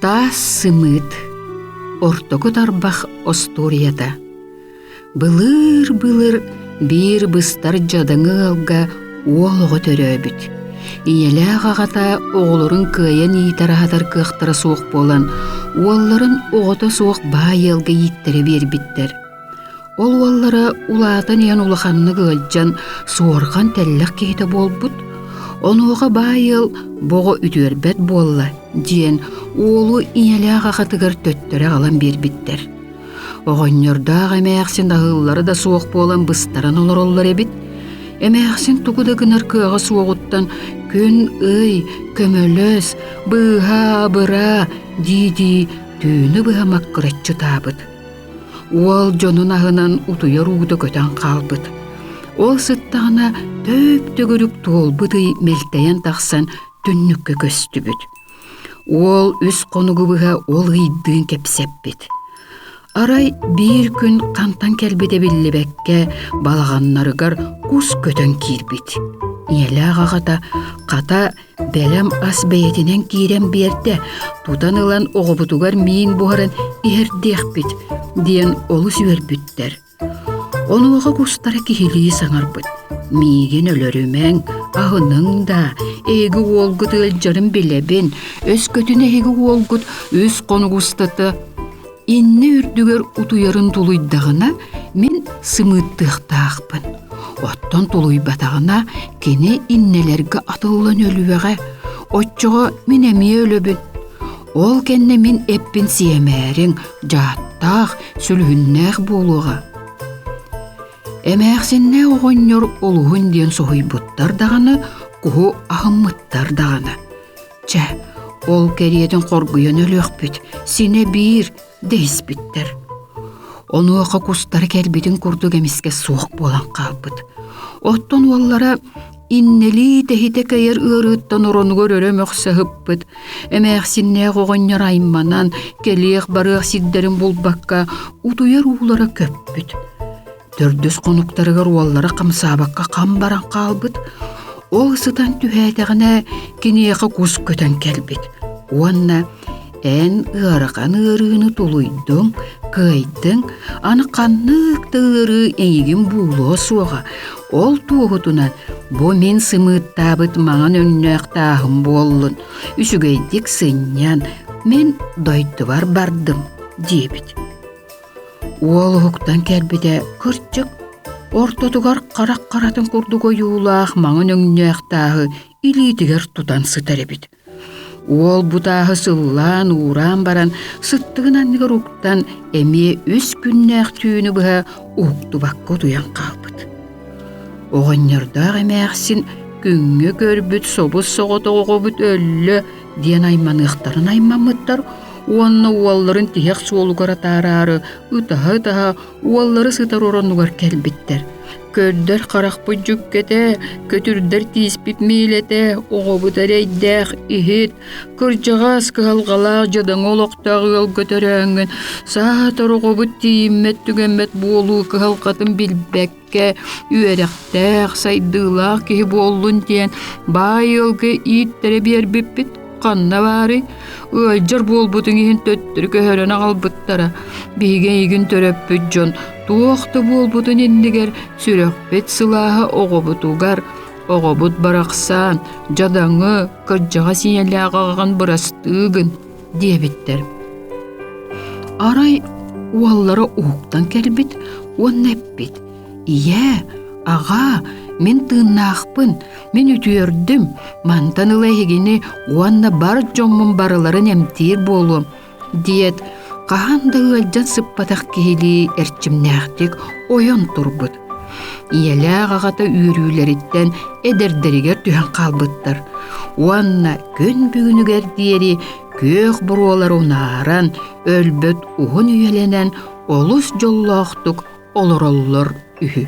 Таас сымыыт Ортоку тарбах остуоруйата Былыыр-былыр биир быстар дьадаҥы ыалга уол оҕо төрөөбүт. Ийэлээх аҕата оҕолорун кыайан иитэр-аһатар кыахтара суох буолан, уолларын оҕото суох баай ыалга ииттэрэ биэрбиттэр. Ол уоллара улаатан иһэн улаханнык ыалдьан, суорҕан-тэллэх киһитэ буолбут. Онуоха баай ыал боҕо үтүөрбэт буолла диэн уолу ийэлээх аҕатыгар төттөрү аҕалан биэрбиттэр. Оҕонньордоох эмээхсин аһыыллара да суох буолан быстаран олороллор эбит. Эмээхсин тугу да гынар кыаҕа суоҕуттан күн-ый, көмөлөс, быыһаа-абыраа дии-дии түүнү быһа маккыраччы ытаабыт. Уол дьонун аһынан утуйар уута көтөн хаалбыт. Ол сыттаҕына төп-төгүрүк туолбут ый мэлтэйэн тахсан түннүккэ көстүбүт. Уол үс хонугу быһа ол ыйдыын кэпсэппит. Арай биир күн хантан кэлбитэ биллибэккэ балаҕаннарыгар кус көтөн киирбит. Ийэлээх аҕата хата Бэлэм ас бэйэтинэн киирэн биэрдэ, тутан ылан оҕобутугар миин буһаран иһэрдиэхпит диэн олус үөрбүттэр. Онуоха кустара киһилии саҥарбыт: «Миигин өлөрүмэҥ, аһыныҥ да, эһиги уолгут ыалдьарын билэбин, өскөтүн эһиги уолгут үс хонук устата иннэ үрдүгэр утуйарын тулуйдаҕына, мин сымыыттыахтаахпын. Оттон тулуйбатаҕына, кини иннэлэргэ атыллан өлүөҕэ. Оччоҕо мин эмиэ өлөбүн. Ол кэннэ мин эппин сиэмээриҥ, дьааттаах, сүлүһүннээх буолуоҕа. Эмээхсиннээх оҕонньор олуһун диэн соһуйбуттар даҕаны, куһу аһыммыттар даҕаны. Чэ, ол кэриэтин хоргуйан өлүөхпүт, синэ биир дэһиспиттэр. Онуоха кустара кэлбитин курдук эмискэ суох буолан хаалбыт. Оттон уоллара иннэлии тэһитэ кэйэр ыарыыттан оронугар өрө мөхсө ыппыт. Эмээхсиннээх оҕонньор айманан, кэлиэх-барыах сирдэрин булбакка, утуйар уулара көппүт. Төрдүс хонуктарыгар уоллара хамсаабакка хам баран хаалбыт. Ол сытан түһээтэҕинэ киниэхэ кус көтөн кэлбит уонна эн ыарахан ыарыыны тулуйдуҥ, кыайдыҥ, аны ханнык да ыарыы эйигин буулуо суоҕа. Ол туоһутунан бу мин сымыыттаабыт маҥан өҥнөөх тааһым буоллун, үчүгэйдик сынньан, мин дойдубар бардым диэбит. Уол уһуктан кэлбитэ, кырдьык, ортотугар харах харатын курдук ойуулаах маҥан өҥнөөх тааһы илиитигэр тутан сытар эбит. Уол бу тааһы сыллаан, уураан баран, сыттыгын анныгар уктан, эмиэ үс күннээх түүнү быһа уһуктубакка утуйан хаалбыт. Оҕонньордоох эмээхсин күҥҥэ көрбүт собус-соҕотох оҕобут өллө диэн айманыахтарын аймаммыттар уонна уолларын тиһэх суолугар атаараары ытаһа-ытаһа уоллары сытар оронугар кэлбиттэр. Көрдөр харахпыт дьүккэтэ, көтүрдэр тииспит миилэтэ, оҕобут эрэйдээх иһит, кырдьаҕас кыһалҕалаах дьадаҥы олохтоох ыалга төрөөҥҥүн, саатар оҕобут тиийиммэт-түгэммэт буолуу кыһалҕатын билбэккэ үөрэхтээх, сайдыылаах киһи буоллун диэн баай ыалга ииттэрэ биэрбиппит ханна баарый? Ыалдьар буолбутуҥ иһин төттөрү көһөрөн аҕалбыттара. Биһиги эйигин төрөппүт дьон туох да буолбутун иннигэр сүрэхпит сылааһа оҕобутугар, оҕобут барахсан, дьадаҥы, кырдьаҕас ийэлээх аҕаҕын бырастыы гын диэбиттэр. Арай уоллара уһуктан кэлбит уонна эппит: «Ийээ, аҕаа, мин тыыннаахпын, мин үтүөрдүм, мантан ыла эһигини уонна бар дьоммун барыларын эмтиир буолуом» диэт, хаһан да ыалдьан сыппатах киһилии эрчимнээхтик ойон турбут. Ийэлээх аҕата үөрүүлэриттэн эдэрдэригэр түһэн хаалбыттар уонна күн бүгүнүгэр диэри күөх буруолары унааран, өлбөт уһун үйэлэнэн олус дьоллоохтук олороллор үһү.